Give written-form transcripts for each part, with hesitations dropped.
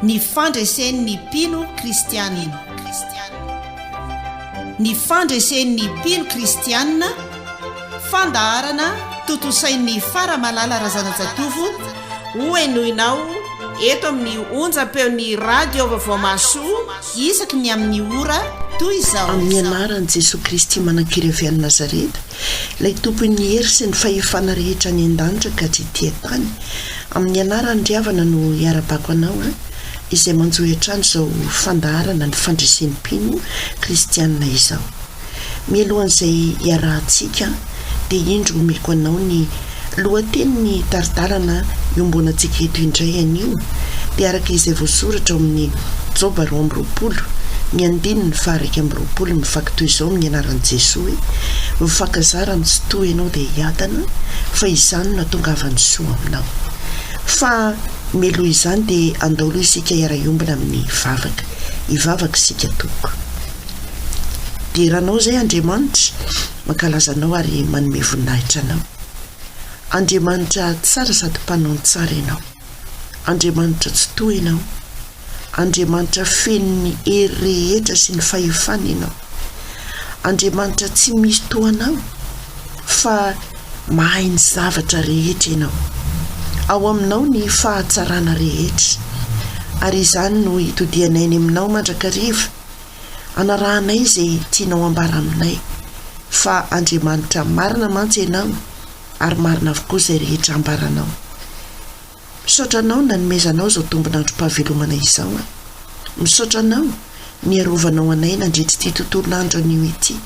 Ny fandresen'ny mpino kristianina. Ny fandresen'ny mpino kristianina, fandaharana tontosain'i Faramalala Razanajatovo, hohenoinao eto amin'ny onjam-peon'ny Radio Vaovao Mahasoa isaky ny amin'ny ora toy izao. Amin'ny anaran'i Jesoa Kristy manan-kery avy any Nazareta, Ilay Tompon'ny hery sy ny fahefana rehetra any an-danitra ka tsy ety an-tany, amin'ny anarany ry havana no iarabako anao an, izay manjohy hatrany izao fandaharana ny fandresen'ny mpino kristianina izao. Mialohan'izay hiarahantsika dia indro omeko anao ny lohatenin'ny tari-dalana iombonantsika eto indray anio dia araka izay voasoratra ao amin'ny Joba 22 ny andininy faha-21 mivaky toy izao amin'ny anaran'i Jesoa hoe, Mifankazara amin'ny Tsitoha ianao dia hiadana fa izany no hahatongavan'ny soa aminao. Fa mialoha izany dia andao aloha isika hiara-hiombona amin'ny vavaka. Hivavaka isika tompoko. Dera Anao izay Andriamanitra, mankalaza Anao ary manome voninahitra Anao. Andriamanitra tsara sady mpanao ny tsara Ianao. Andriamanitra Tsitoha Ianao. Andriamanitra feno ny hery rehetra sy ny fahefana Ianao. Andriamanitra tsy misy toa Anao fa mahay ny zavatra rehetra Ianao. Ao Aminao ny fahatsarana rehetra. Ary izany no itodihanay any Aminao mandrakariva, anarahanay izay tianao ambara aminay. Fa Andriamanitra marina mantsy Ianao ary marina avokoa izay rehetra ambaranao. Misaotra anao nanomezanao izao tombon'androm-pahavelomana izao an. Misaotra anao niarovanao anay nandritra ity tontolo andro anio ity.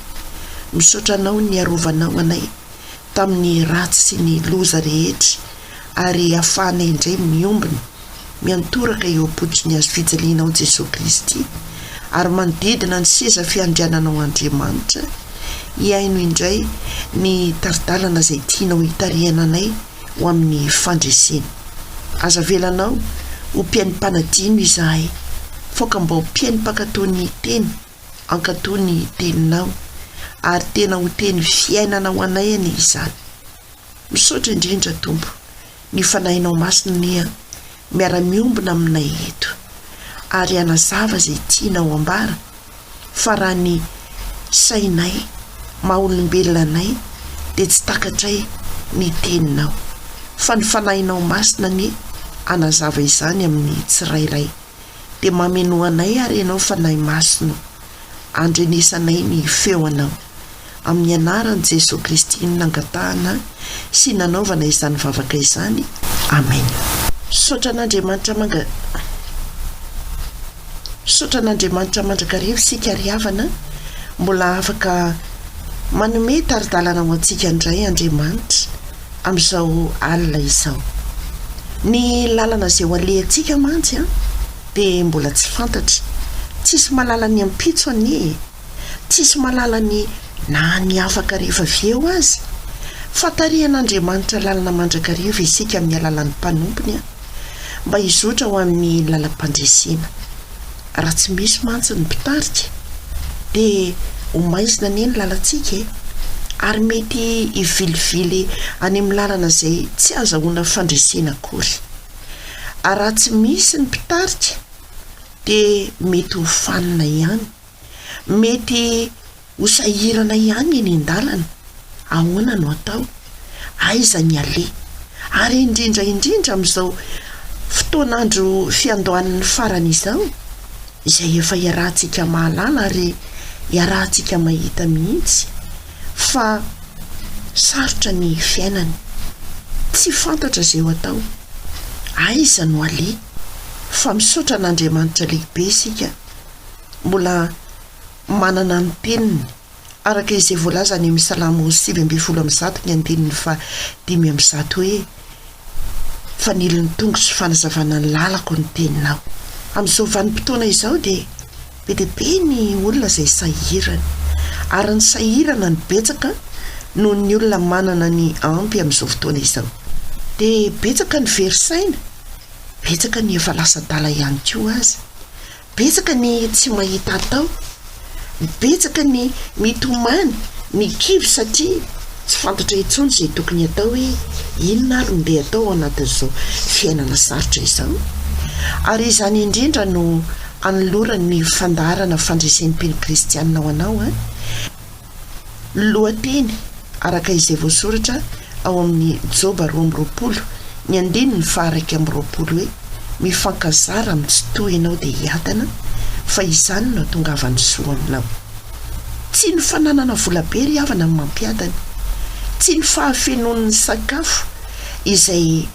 Misaotra anao niarovanao anay tamin'ny ratsy sy ny loza rehetra ary afahanay indray miombona, miantoraka eo am-pototry ny hazofijalianao Jesoa Kristy ary manodidina ny seza fiandriananao Andriamanitra hihaino indray ny tari-dalana izay tianao hitarihana anay ho amin'ny fandresena. Aza avelanao ho mpihaino mpanadino izahay, faoka mba ho mpihaino mpankatò ny teny, hankatò ny teninao, ary tena ho teny fiainana ho anay anie izany. Misaotra indrindra Tompo, ny Fanahinao Masina anie miara-miombona aminay eto, ary hanazava izay tianao ambara, fa raha ny sainay maha olombelona anay dia tsy takatray ny teninao fa ny fanahinao masina anie hanazava izany amin'ny tsirairay dia mamenoa anay ary ianao fanahy masina o andrenesanay ny feo anao Amin'ny anaran'i Jesoa Kristy no nangatahana sy nanaovana izany vavaka izany. Amen. Misaotra an'Andriamanitra manga Misaotra an'Andriamanitra mandrakariva isika ry havana mbola afaka manome tari-dalana ho antsika indray Andriamanitra amin'izao alina izao. Ny lalana izay ho alehantsika mantsy dia mbola tsy fantatra. Tsisy mahalala ny ampitso anie e. Tsisy mahalala ny na ny afaka rehefa avy eo aza. Fa tarihan'Andriamanitra lalina mandrakariva isika amin'ny alalan'ny mpanompony mba hizotra ho amin'ny lalam-pandresena. Raha tsy misy mantsy ny mpitarika dia ho maizina anie ny lalantsika e! Ary mety hivilivily any amin'ny lalana izay tsy azahoana fandresena akory. Ary raha tsy misy ny mpitarika dia mety ho fanina ihany, mety ho sahirana ihany eny an-dalana, ahoana no atao, aiza ny aleha, ary indrindra indrindra amin'izao fotoan'andro fiandohan'ny farany izao, izay efa iarahantsika mahalala ary iarahantsika mahita mihitsy fa sarotra ny fiainana, tsy fantatra izay ho atao, aiza no aleha. Fa misaotra an'Andriamanitra lehibe isika mbola manana ny teniny araka izay voalaza any amin'ny Salamo 119 ny andininy faha 105 hoe, Fanilo ny tongotro sy fanazavana ny lalako ny teninao. Amin'izao vanim-potoana izao dia be dia be ny olona izay sahirana ary ny sahirana no betsaka noho ny olona manana ny ampy amin'izao fotoana izao. Dia betsaka ny very saina Betsaka ny efa lasa adala ihany koa aza. Betsaka ny tsy mahita atao. Betsaka ny mitomany, ny kivy satria tsy fantatra intsony izay tokony atao hoe inona ary no ndeha atao ao anatin'izao fiainana sarotra izao. Ary izany indrindra no anoloran'ny fandaharana Fandresen'ny Mpino Kristianina ho anao an! Lohateny, araka izay voasoratra ao amin'ny Joba 22, ny andininy faha-21 hoe, Mifankazara amin'ny Tsitoha ianao dia hiadana, fa izany no hahatongavan'ny soa aminao. Tsy ny fananana vola be ry havana no mampiadana. Tsy ny fahafenoan'ny sakafo izay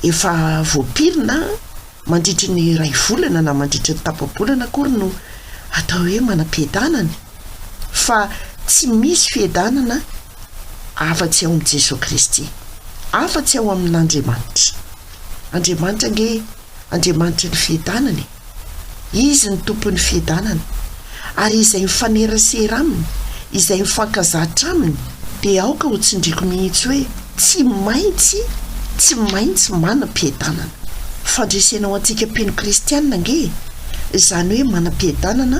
efa voapirina mandritry ny iray volana na mandritry ny tapa-bolana akory no atao hoe manam-piadanana fa tsy misy fiadanana afa-tsy ao amin'i Jesoa Kristy, afa-tsy ao amin'Andriamanitra. Andriamanitra ange Andriamanitry ny fiadanana e! Izy no tompon'ny fiadanana, ary izay mifanerasera aminy, izay mifankazatra aminy, dia aoka ho tsindriako mihitsy hoe tsy maintsy, tsy maintsy manam-piadanana. Fandresena ho antsika mpino kristiana ange izany hoe manam-piadanana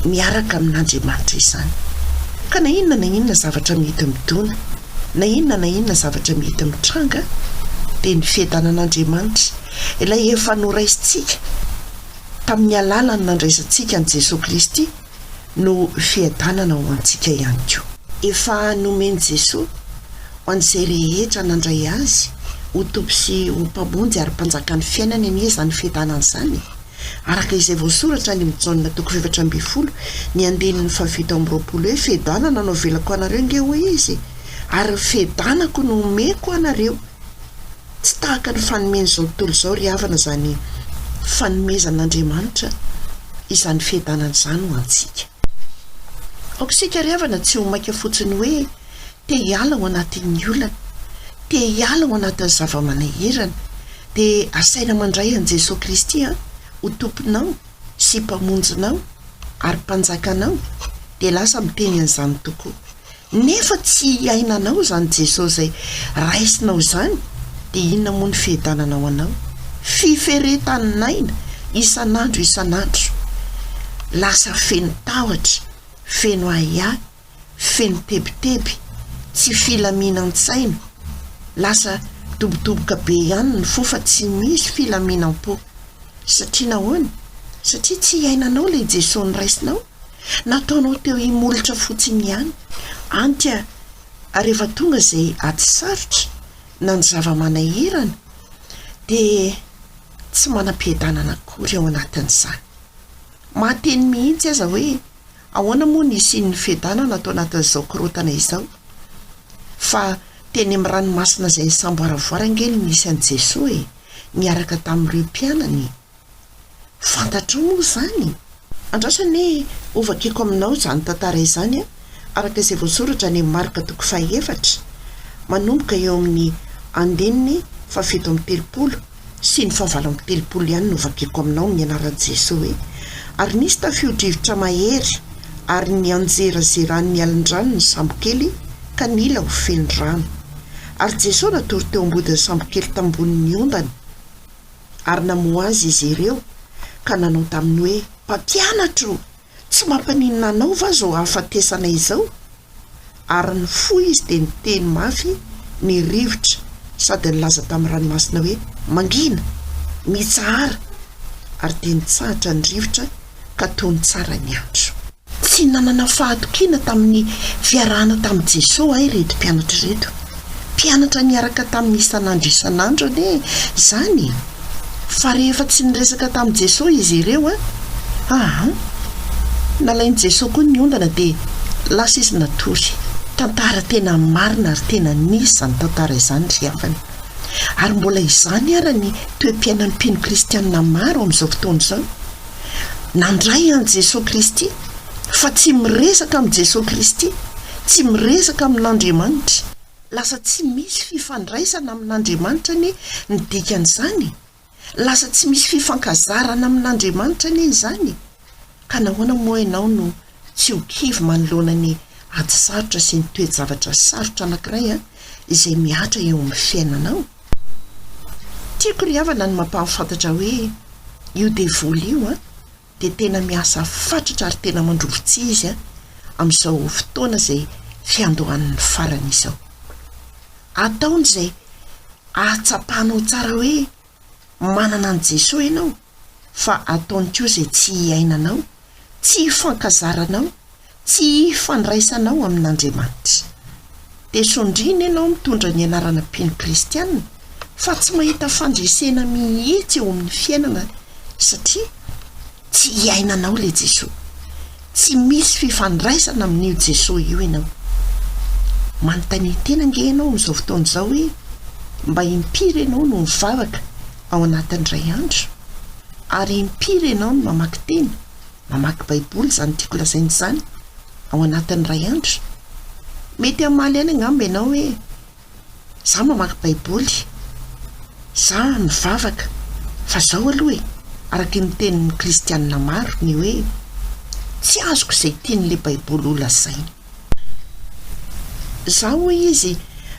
miaraka amin'Andriamanitra izany. Ka na inona na inona zavatra mety midona, na inona na inona zavatra mety mitranga, dia ny fiadanan'Andriamanitra, ilay efa noraisintsika tamin'ny alalan'ny nandraisantsika an'i Jesoa Kristy no fiadanana ho antsika ihany koa. Efa nomen'i Jesoa ho an'izay rehetra nandray Azy ho Tompo sy ho Mpamonjy ary Mpanjakan'ny fiainany anie izany fiadanana izany e! Araka izay voasoratra any amin'ny Jaona toko faha-14 ny andininy faha-27 hoe fiadanana no avelako anareo ange hoy Izy ary ny fiadanako no omeko anareo. Tsy tahaka ny fanomen'izao tontolo izao ry havana izany fanomezan'Andriamanitra izany fiadanana izany ho antsika. Aoka isika ry havana tsy ho maika fotsiny hoe te hiala ao anatin'ny olana, te hiala ao anatin'ny zava-manahirana, dia asaina mandray an'i Jesoa Kristy ho Tomponao sy Mpamonjinao ary Mpanjakanao, dia lasa miteny an'izany tokoa. Nefa tsy iainanao izany Jesosy izay raisinao izany dia inona moa ny fiadanana ho anao? Fiferetan'aina isan'andro isan'andro. Lasa feno tahotra, feno ahiahy, feno tebiteby, tsy filaminan-tsaina. Lasa dobodoboka be ihany ny fo fa tsy misy filaminam-po. Satria nahoana? Satria tsy iainanao ilay Jesosy noraisinao. Nataonao teo imolotra fotsiny ihany. Antia, rehefa tonga izay ady sarotra na ny zava-manahirana dia tsy manam-piadanana akory ao anatin'izany. Mahateny mihitsy aza hoe ahoana moa ny hisian'ny fiadanana ato anatin'izao korontana izao? Fa teny amin'ny ranomasina izay nisamboaravoara ange no nisy an'i Jesoa e, niaraka tamin'ireo mpianany e. Fantatrao moa izany? Andraso anie hovakiko aminao izany tantara izany araka izay voasoratra any amin'ny Marka toko fahaefatra, manomboka eo amin'ny andininy fahafito amby 30 sy ny fahavalo amby 30 ihany no vakiko aminao amin'ny anaran'i Jesoa hoe, Ary nisy tafio-drivotra mahery ary nianjerazeran'ny alin-drano ny sambokely ka nila ho feno rano. Ary Jesoa natory teo ambodin'ny sambokely tambonin'ny ondana. Ary namoha azy izy ireo ka nanao taminy hoe, Mpampianatro, tsy mampaninona anao va izao hahafatesana izao? Ary nifoha izy dia niteny mafy ny rivotra sady nilaza tamin'ny ranomasina hoe, Mangina! Mitsahara! Ary dia nitsahatra ny rivotra ka tony tsara ny andro. Tsy nanana fahatokiana tamin'ny fiarahana tamin'i Jesoa ireto mpianatra ireto. Mpianatra niaraka taminy isan'andro isan'andro anie izany e! Fa rehefa tsy niresaka tamin'i Jesoa izy ireo an! Aa! Nalain'i Jesoa koa ny ondana dia lasa izy natory. Tantara tena marina ary tena nisy izany tantara izany ry havana. Ary mbola izany ara ny toe-piainan'ny mpino kristianina maro amin'izao fotoana izao. Nandray an'i Jesoa Kristy fa tsy miresaka amin'i Jesoa Kristy, tsy miresaka amin'Andriamanitra. Lasa tsy misy fifandraisana amin'Andriamanitra anie ny dikan'izany e! Lasa tsy misy fifankazarana amin'Andriamanitra anie izany e! Ka nahoana moa ianao no tsy ho kivy manoloana ny ady sarotra sy ny toe-javatra sarotra anankiray izay mihatra eo amin'ny fiainanao? Tiako ry havana ny mampahafantatra hoe io devoly io an dia tena miasa fatratra ary tena mandrovi-tsihy izy an amin'izao fotoana izay fiandohan'ny farany izao. Ataony izay ahatsapanao tsara hoe manana an'i Jesoa ianao. Fa ataony koa izay tsy hiainanao, tsy hifankazaranao, tsy hifandraisanao amin'Andriamanitra. Dia sondriana ianao mitondra ny anarana mpino kristiana fa tsy mahita fandresena mihitsy eo amin'ny fiainana satria tsy iainanao ilay Jesoa. Tsy misy fifandraisana amin'io Jesoa io ianao. Manontania tena ange ianao amin'izao fotoana izao hoe mba impiry ianao no mivavaka ao anatin'ny iray andro? Ary impiry ianao no mamaky teny, mamaky Baiboly izany tiako lazaina izany, ao anatin'ny iray andro? Mety hamaly ihany angamba ianao hoe, Za mamaky Baiboly, za mivavaka, fa zao aloha e, araky ny tenin'ny kristianina maro, ny hoe, tsy azoko izay tian'ilay Baiboly ho lazaina. Za hoy izy,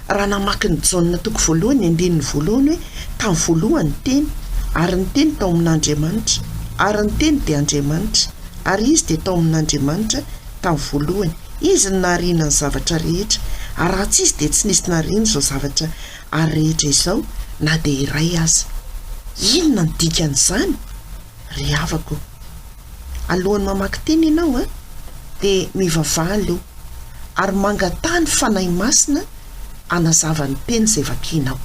raha namaky ny Jaona toko voalohany andininy voalohany hoe, tamin'ny voalohany ny Teny, ary ny Teny tao amin'Andriamanitra, ary ny Teny dia Andriamanitra, ary Izy dia tao amin'Andriamanitra tamin'ny voalohany. Izy no nahariana ny zavatra rehetra, ary raha tsy Izy dia tsy nisy nahariana izao zavatra ary rehetra izao na dia iray aza. Inona no dikan'izany? Ry havako, alohan'ny mamaky teny ianao an, dia mivavaha aloha, ary mangataha ny Fanahy Masina hanazava ny teny izay vakianao.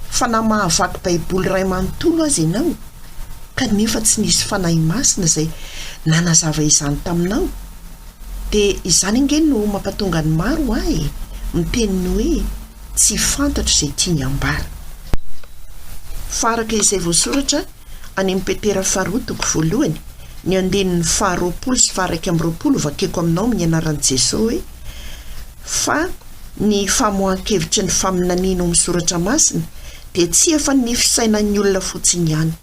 Fa na mahavaky Baiboly iray manontolo aza ianao, kanefa tsy nisy Fanahy Masina izay nanazava izany taminao, Dia izany ange no mampatonga ny maro ahy e, miteny ny hoe tsy fantatro izay tiany hambara. Fa araka izay voasoratra any amin'ny Petera faharoa toko voalohany, ny andininy faharoapolo sy faha-21 vakiko aminao amin'ny anaran'i Jesoa hoe, Fa ny famoahan-kevitry ny faminaniana ao amin'ny Soratra Masina dia tsy efa ny fisainan'ny olona fotsiny ihany.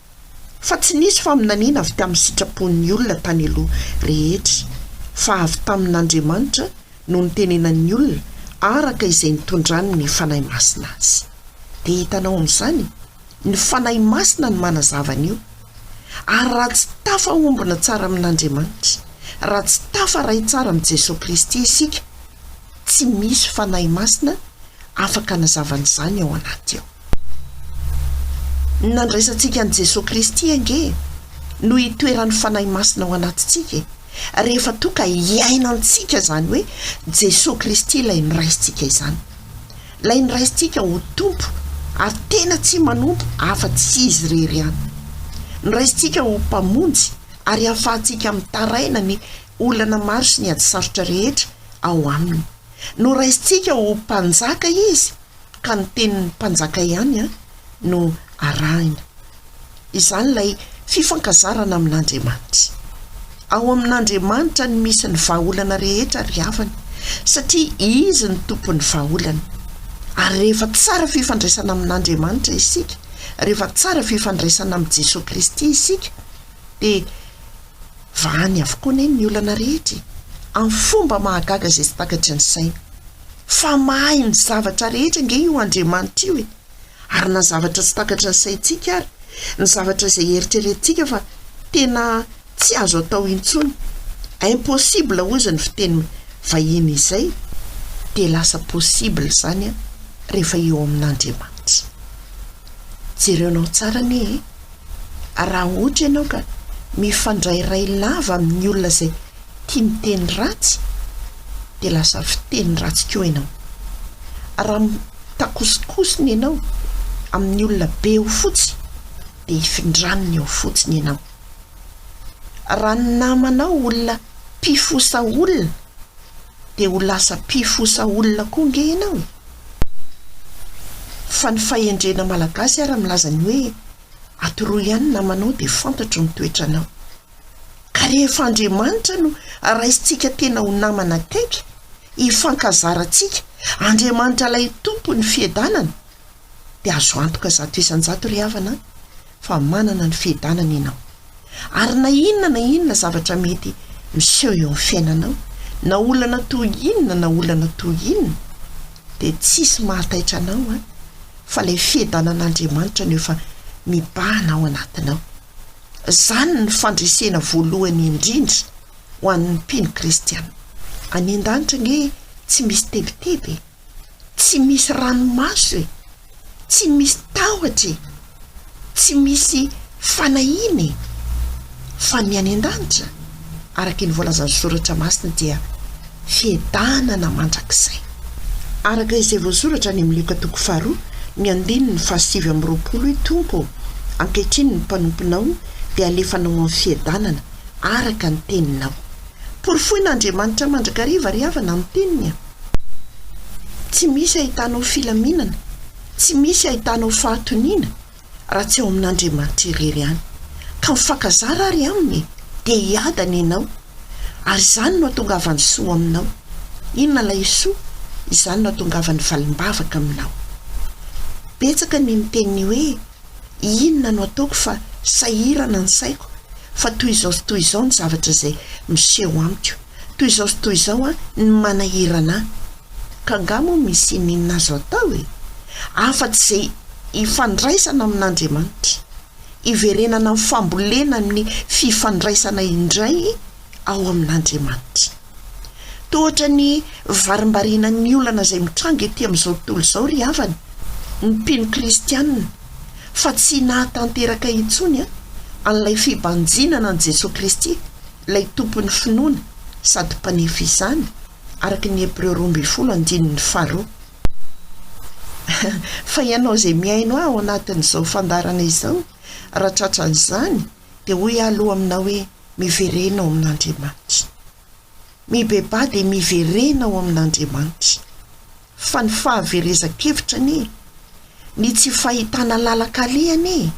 Fa tsy nisy faminaniana avy tamin'ny sitrapon'ny olona tany aloha rehetra, fa avy tamin'Andriamanitra no nitenenan'ny olona araka izay nitondrany ny Fanahy Masina azy. Dia hitanao amin'izany, ny Fanahy Masina no manazava an'io. Ary raha tsy tafaombona tsara amin'Andriamanitra, raha tsy tafaray tsara amin'i Jesoa Kristy isika, tsy misy Fanahy Masina afaka hanazava an'izany ao anaty ao. Ny nandraisantsika an'i Jesoa Kristy ange no itoeran'ny Fanahy Masina ao anatintsika e! Rehefa toa ka iainantsika izany hoe Jesoa Kristy ilay noraisintsika izany. Ilay noraisintsika ho Tompo ary tena tsy manompo afa-tsy Izy irery ihany. Noraisintsika ho Mpamonjy ary ahafahantsika mitaraina ny olana maro sy ny ady sarotra rehetra ao Aminy. Noraisintsika ho Mpanjaka Izy ka ny tenin'ny mpanjaka ihany no arahina. Izany ilay fifankazarana amin'Andriamanitra. Ao amin'Andriamanitra no misy ny vahaolana rehetra ry havana, satria Izy no tompon'ny vahaolana. Ary rehefa tsara fifandraisana amin'Andriamanitra isika, rehefa tsara fifandraisana amin'i Jesoa Kristy isika, dia vahany avokoa anie ny olana rehetra e! Amin'ny fomba mahagaga izay tsy takatry ny saina. Fa mahay ny zavatra rehetra ange io Andriamanitra io e! Ary na zavatra tsy takatry ny saintsika ary, ny zavatra izay eritreretintsika fa tena tsy azo atao intsony, impossible hozy ny fiteny vahiny izay, dia lasa possible izany rehefa eo amin'Andriamanitra. Jereonao tsara anie e! Raha ohatra ianao ka mifandrairay lava amin'ny olona izay tia miteny ratsy dia lasa fiteny ratsy koa ianao. Raha mitakosokosona ianao amin'ny olona be eo fotsy dia hifindraniny eo fotsiny ianao. Raha ny namanao olona mpifosa olona dia ho lasa mpifosa olona koa nge ianao e! Fa ny fahendrena malagasy ara milaza ny hoe atoroy ihany ny namanao dia fantatro ny toetranao. Ka rehefa Andriamanitra no raisintsika tena ho namana akaiky, ifankazarantsika, Andriamanitra ilay Tompon'ny fiadanana, dia azo antoka 100% ry havana fa manana ny fiadanana ianao. Ary na inona na inona zavatra mety miseho eo amin'ny fiainanao, na olana toy inona na olana toy inona, dia tsisy mahataitra anao an, fa ilay fiadanan'Andriamanitra no efa mibahana ao anatinao. Izany no fandresena voalohany indrindra ho an'ny mpino kristiana. Any an-danitra ange tsy misy tebiteby e! Tsy misy ranomaso e! Tsy misy tahotra e! Tsy misy fanahiana e! Fa ny any an-danitra, araka ny voalazan'ny Soratra Masina dia fiadanana mandrakizay. Araka izay voasoratra any amin'ny Lioka toko faharoa, ny andininy fahasivy amby 20 hoe, Tompo ô, ankehitriny ny mpanomponao dia alefanao amin'ny fiadanana, araka ny teninao. Porofoin'Andriamanitra mandrakariva ry havana ny teniny a! Tsy misy ahitanao filaminana, tsy misy ahitanao fahatoniana raha tsy ao amin'Andriamanitra irery ihany. Ka mifankazara ary Aminy dia hiadana ianao. Ary izany no hahatongavan'ny soa aminao. Inona ilay soa? Izany no hahatongavan'ny valim-bavaka aminao. Betsaka ny miteny ny hoe, Inona no ataoko fa sahirana ny saiko fa toy izao sy toy izao ny zavatra izay miseho amiko. Toy izao sy toy izao ny manahirana ahy. Ka angaha moa misy ininona azo atao e? Afa-tsy izay ifandraisana amin'Andriamanitra. Iverenana amin'ny fambolena ny fifandraisana indray ao amin'Andriamanitra. Toa ohatran'ny varimbariana ny olana izay mitranga ety amin'izao tontolo izao ry havana, ny mpino kristianina, fa tsy nahatanteraka intsony an'ilay fibanjinana an'i Jesoa Kristy, ilay Tompon'ny finoana sady Mpanefy izany, araka ny Hebreo 12 andininy faharoa. Fa ianao izay mihaino ahy ao anatin'izao fandaharana izao, raha tratran'izany, dia hoy aho aloha aminao hoe, miverena ao amin'Andriamanitra. Mibebaha dia miverena ao amin'Andriamanitra. Fa ny fahaverezan-kevitra anie, ny tsy fahitana lalan-kaleha anie,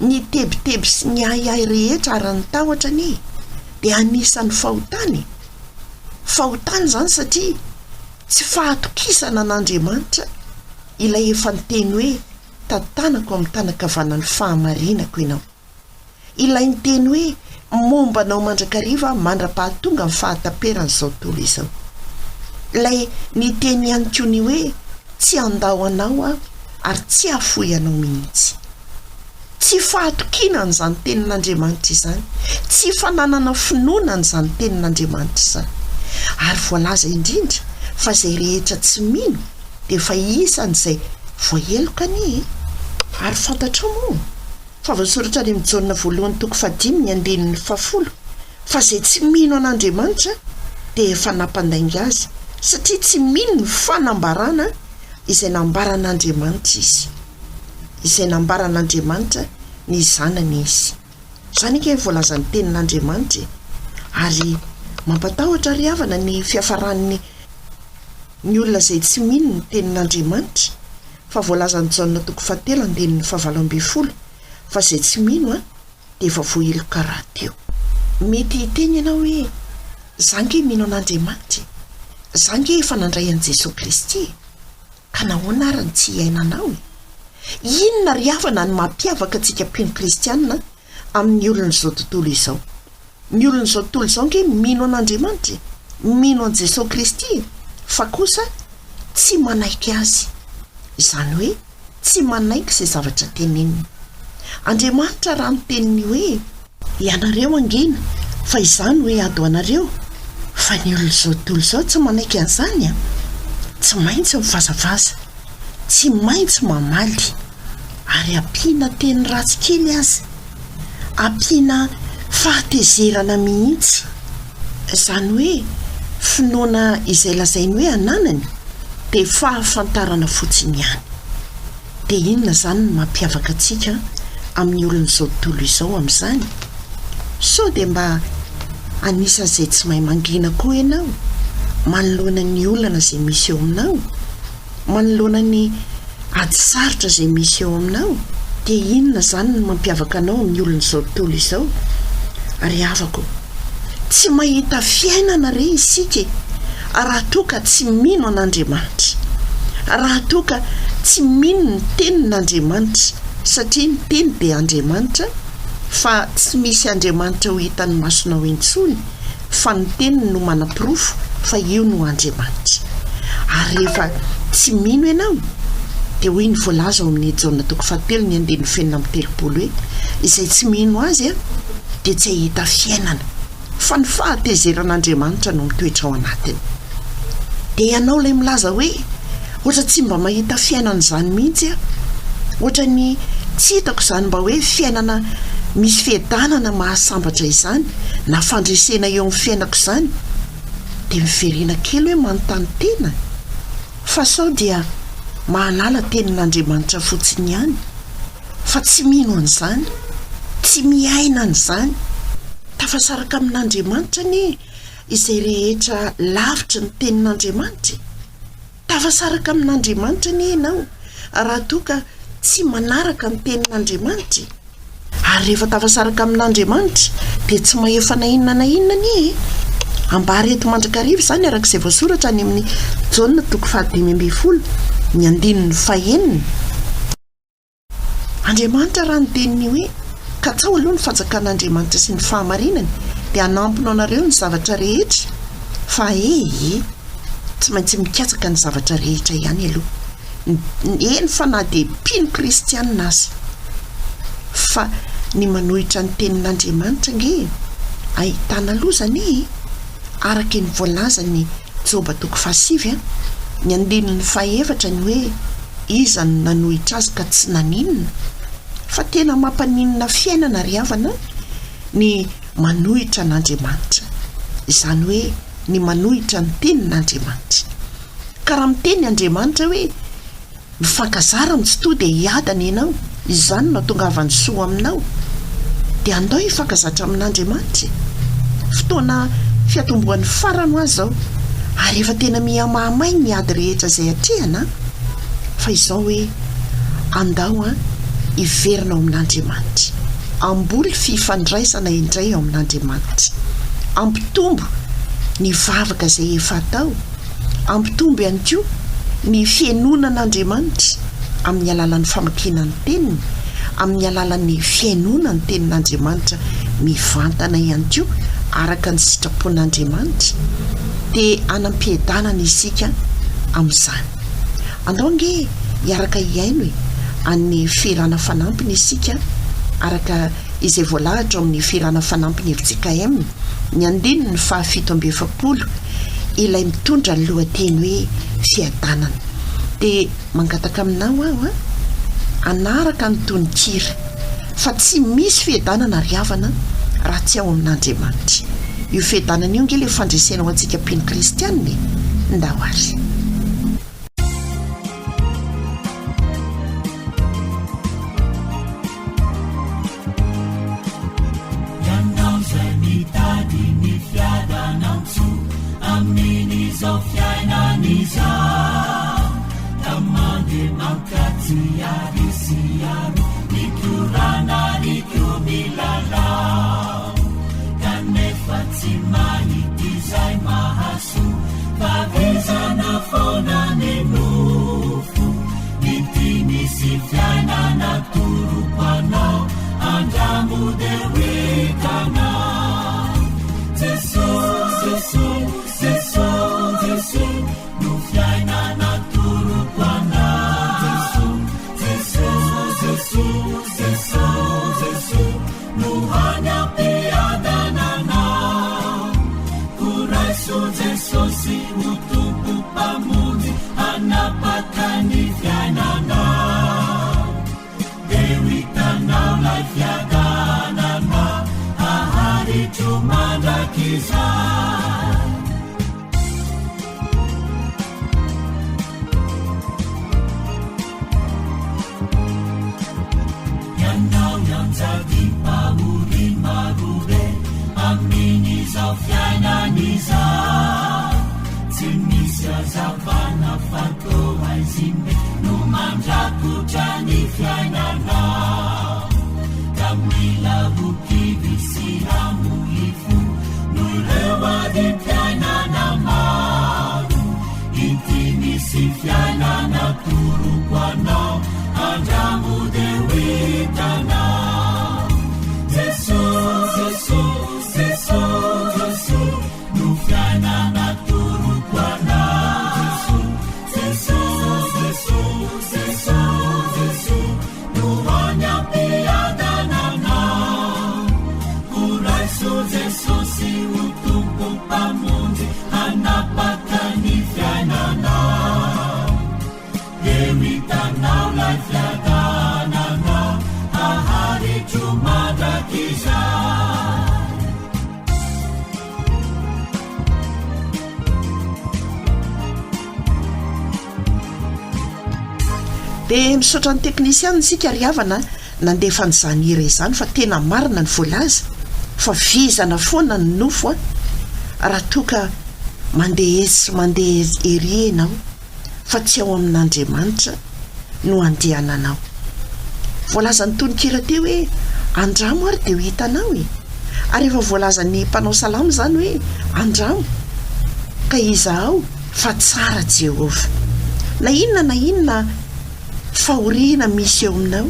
ny tebiteby sy ny ahiahy rehetra ary ny tahotra anie dia anisan'ny fahotana e! Fahotana izany satria tsy fahatokisana an'Andriamanitra ilay efa niteny hoe tantanako amin'ny tanan-kavanan'ny fahamarinako ianao. Ilay niteny hoe momba anao mandrakariva aho mandra-pahatonga ny fahataperan'izao tontolo izao. Ilay niteny ihany koa ny hoe tsy handao anao aho ary tsy hahafoy anao mihitsy. Tsy fahatokiana an'izany tenin'Andriamanitra izany, tsy fananana finoana an'izany tenin'Andriamanitra izany. Ary voalaza indrindra fa izay rehetra tsy mino dia efa isan'izay voaheloka anie e! Ary fantatrao moa fa voasoratra any amin'ny Jaona voalohany toko fahadimy ny andininy fahafolo fa izay tsy mino an'Andriamanitra dia efa nampandainga azy satria tsy mino ny fanambarana izay nambaran'Andriamanitra izy. Izay nambaran'Andriamanitra ny Zanany izy. Izany ange ny voalazan'ny tenin'Andriamanitra e! Ary mampatahotra ry havana ny fiafaran'ny ny olona izay tsy mino ny tenin'Andriamanitra, fa voalazan'i Jaona toko fahatelo andininy fahavalo ambin'ny folo fa izay tsy mino an, dia efa voaheloka rahateo. Mety hiteny ianao hoe, Za ange mino an'Andriamanitra e! Za ange efa nandray an'i Jesoa Kristy e! Ka nahoana ary no tsy hiainanao e? Inona ry havana no mampiavaka antsika mpino kristianina amin'ny olon'izao tontolo izao? Ny olon'izao tontolo izao ange mino an'Andriamanitra e! Mino an'i Jesoa Kristy e! Fa kosa tsy manaiky Azy. Izany hoe tsy manaiky izay zavatra teneniny. Andriamanitra raha niteny ny hoe. Ianareo hangina, fa izaho no hiady ho anareo. Fa ny olon'izao tontolo izao tsy manaiky an'izany an! Tsy maintsy mivazavaza, tsy maintsy mamaly, ary ampiana teny ratsy kely aza, ampiana fahatezerana mihitsy. Izany hoe finoana izay lazainy hoe ananany dia fahafantarana fotsiny ihany. Dia inona izany no mampiavaka antsika amin'ny olon'izao tontolo izao amin'izany? Sao dia mba anisan'izay tsy mahay mangina koa ianao manoloana ny olana izay misy eo aminao? Manoloana ny ady sarotra izay misy eo aminao? Dia inona izany no mampiavaka anao amin'ny olon'izao tontolo izao? Ry havako, tsy mahita fiainana re isika e, raha toa ka tsy mino an'Andriamanitra, raha toa ka tsy mino ny Tenin'Andriamanitra, satria ny Teny dia Andriamanitra, fa tsy misy Andriamanitra ho hitan'ny masonao intsony, fa ny Teniny no manaporofo fa io no Andriamanitra. Ary rehefa tsy mino ianao, dia hoy ny voalaza ao amin'ny Jaona toko fahatelo ny andininy fahenina amby telopolo hoe, Izay tsy mino Azy dia tsy hahita fiainana, fa ny fahatezeran'Andriamanitra no mitoetra ao anatiny. Dia ianao ilay milaza hoe, Ohatra tsy mba mahita fiainana izany mihitsy aho. Ohatra ny tsy hitako izany mba hoe fiainana. misy fiadanana mahasambatra izany na fandresena eo amin'ny fiainako izany, dia miverena kely hoe manontany tena fa sao dia mahalala tenin'Andriamanitra fotsiny ihany fa tsy mino an'izany, tsy miaina an'izany. Tafasaraka amin'Andriamanitra anie izay rehetra lavitry ny tenin'Andriamanitra e! Tafasaraka amin'Andriamanitra anie ianao raha toa ka tsy manaraka ny tenin'Andriamanitra e! Ary rehefa tafasaraka amin'Andriamanitra dia tsy mahefa na inona na inona anie e! Ambara eto mandrakariva izany araka izay voasoratra any amin'ny Jaona toko fahadimy ambin'ny folo ny andininy fahenina. Andriamanitra raha niteny ny hoe, Katsaho aloha ny fanjakan'Andriamanitra sy ny fahamarinany dia hanampina anareo ny zavatra rehetra fa e e! Tsy maintsy mikatsaka ny zavatra rehetra ihany aloha. Eny fa na dia mpino kristianina aza. Fa ny manohitra ny tenin'Andriamanitra ange ahitana loza anie e! Araka ny voalazan'i Joba toko fahasivy ny andininy fahefatra ny hoe iza no nanohitra azy ka tsy naninona? Fa tena mampaninona fiainana ry havana ny manohitra an'Andriamanitra. Izany hoe ny manohitra ny tenin'Andriamanitra. Ka raha miteny Andriamanitra hoe mifankazara amin'ny Tsitoha dia hiadana ianao, izany no hahatongavan'ny soa aminao, dia andao hifankazatra amin'Andriamanitra e! Fotoana fiatombohan'ny farany hoa izao, ary efa tena miha-mahamay ny ady rehetra izay atrehana an! Fa izao hoe andao an hiverina ao amin'Andriamanitra, hamboly fifandraisana indray ao amin'Andriamanitra, hampitombo ny vavaka izay efa atao, Hampitombo ihany koa ny fihainoana an'Andriamanitra amin'ny alalan'ny famakiana ny Teniny, amin'ny alalan'ny fihainoana ny Tenin'Andriamanitra mivantana ihany koa araka ny sitrapon'Andriamanitra, dia hanam-piadanana isika amin'izany. Andao ange hiaraka hihaino e, an'ny fihirana fanampiny isika araka izay voalahatra ao amin'ny fihirana fanampiny fjkm, ny andininy faha 47, ilay mitondra ny lohateny hoe Fiadanana. Dia mangataka aminao aho an, hanaraka ny tononkira, fa tsy misy fiadanana ry havana raha tsy ao amin'Andriamanitra. Io fiadanana io ange ilay fandresena ho antsika mpino kristianina e! Ndao ary. Ianao izay mitady ny fiadanantsoa amin'izao fiainana izao, ka mandeha mankatsy ary sy aroa, mikorana ary koa milalao, kanefa tsy mahita izay mahasoa. Fa vizana foana ny nofo, Ity misy fiainana atoroko anao, andramo dia ho hitanao. Jesosy, Jesosy, Jesosy, Jesosy no fiainana atoroko anao. Jesosy, Jesosy, Jesosy, Jesosy no hany hampiadana anao. Koa raiso Jesosy ho Tompo Mpamonjy hanapaka ny fiainanao. Dia ho hitanao lay fiadanana haharitro mandrakizay. Ianao ianjadiam-pahoriana marobe amin'izao fiainana izao. Tsy misy hazavana fa toa haizim-be no mandrakotra ny fiainanao. Ka mila ho kivy sy hamoy fo noho ireo adim-piainana maro. Ity misy fiainana atoroko anao, andramo dia ho hitanao. Jesosy, Jesosy, Jesosy, Jesosy no fiainana atoroko anao. Jesosy, Jesosy, Jesosy, Jesosy no hany hampiadana anao. Koa raiso Jesosy ho Tompo Mpamonjy hanapaka ny fiainanao. Dia ho hitanao lay fiadanana haharitra. Dia misaotra ny teknisianina isika ry havana nandefa an'izany hira izany fa tena marina ny voalaza fa vizana foana ny nofo an! Raha toa ka mandeha etsy sy mandeha ery ianao fa tsy ao amin'Andriamanitra no andehananao. Voalazan'ny tononkira teo hoe andramo ary dia ho hitanao e! Ary efa voalazan'ny mpanao salamo izany hoe andramo ka izahao fa tsara Jehovah. Na inona na inona fahoriana misy eo aminao,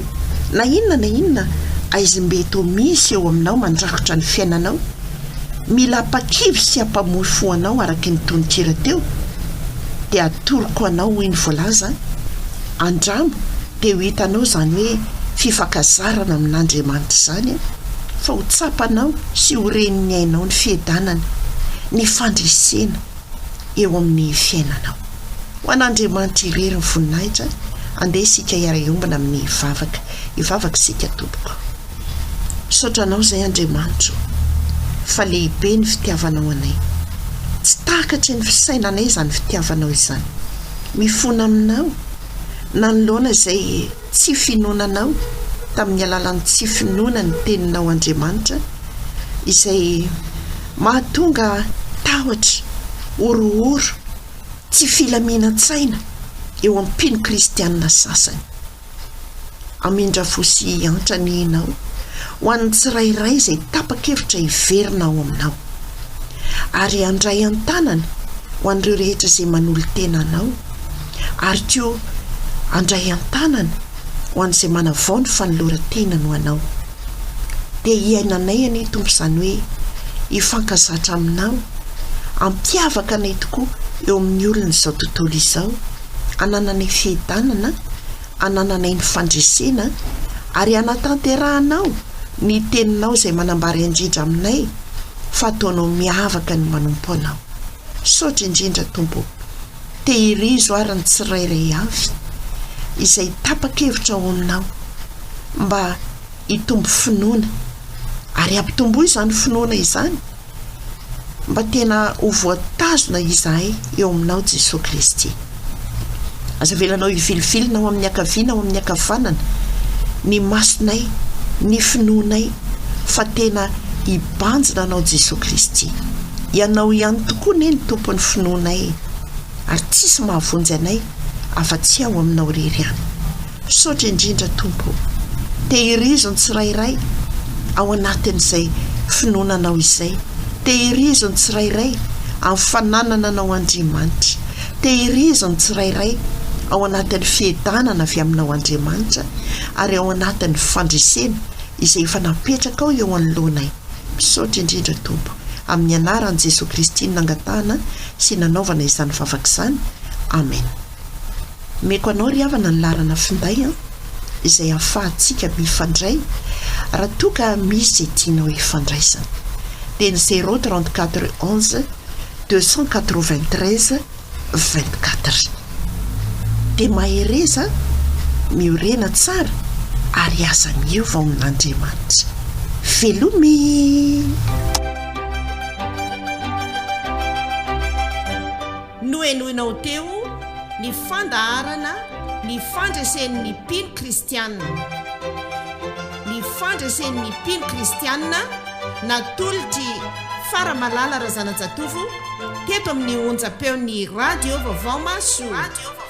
na inona na inona aizim-be toa misy eo aminao mandrakotra ny fiainanao, mila hampakivy sy hampamoy fo anao araka ny tononkira teo, dia atoroko anao hoy ny voalaza, andramo dia ho hitanao izany hoe fifankazarana amin'Andriamanitra izany fa ho tsapanao sy ho ren'ny ainao ny fiadanana, ny fandresena. eo amin'ny fiainanao. Ho an'Andriamanitra irery ny voninahitra, andeha isika hiara-hiombona amin'ny vavaka. Hivavaka isika tompoko. Misaotra Anao izay Andriamanitra o, fa lehibe ny fitiavanao anay. Tsy takatry ny fisainanay izany fitiavanao izany. Mifona Aminao nanoloana izay tsy finoana Anao tamin'ny alalan'ny tsy finoana ny Teninao Andriamanitra izay mahatonga tahotra, horohoro, tsy filaminan-tsaina eo amin'ny mpino kristianina sasany. Hamindra fo sy hiantra anie Ianao ho an'ny tsirairay izay tapa-kevitra hiverina ao Aminao, ary handray an-tanana ho an'ireo rehetra izay manolo-tena Anao, ary koa handray an-tanana ho an'izay manavao ny fanoloran-tenany ho Anao. Dia hiainanay anie Tompo izany hoe hifankazatra Aminao, hampiavaka anay tokoa eo amin'ny olon'izao tontolo izao, hanananay fiadanana, hanananay ny fandresena, ary hanatanterahanao ny Teninao izay manambara indrindra aminay fa ataonao miavaka ny manompo Anao. Misaotra indrindra Tompo ô. Tehirizo ary ny tsirairay avy izay tapa-kevitra ao aminao mba hitombo finoana ary ampitomboy izany finoana izany mba tena ho voatazona izahay eo aminao Jesoa Kristy. Aza avelanao hivilivilina ao amin'ny ankavia na ao amin'ny ankavanana ny masonay, ny finoanay fa tena hibanjina anao Jesoa Kristy. Ianao ihany tokoa anie ny Tompon'ny finoanay e! Ary tsisy mahavonjy anay afa-tsy ao aminao irery ihany. Misaotra indrindra Tompo o! Tehirizo ny tsirairay ao anatin'izay finoana Anao izay. Tehirizo ny tsirairay amin'ny fananana Anao Andriamanitra. Tehirizo ny tsirairay ao anatin'ny fiadanana avy aminao Andriamanitra ary ao anatin'ny fandresena izay efa napetrakao eo anoloanay. Misaotra indrindra Tompo. Amin'ny anaran'i Jesoa Kristy no nangatahana sy nanaovana izany vavaka izany. Amen. Omeko anao ry havana ny laharana finday an, izay ahafahantsika mifandray raha toa ka misy izay tianao hifandraisana. Dia ny zéro 34 11 293 24. Dia mahereza, miorena tsara ary aza miova ao amin'Andriamanitra. Velomy! Nohenoinao teo ny fandaharana Ny fandresen'ny mpino kristiana. Ny fandresen'ny mpino kristiana natolotr'i Faramalala Razanajatovo teto amin'ny onjam-peon'ny Radio Vaovao Mahasoa.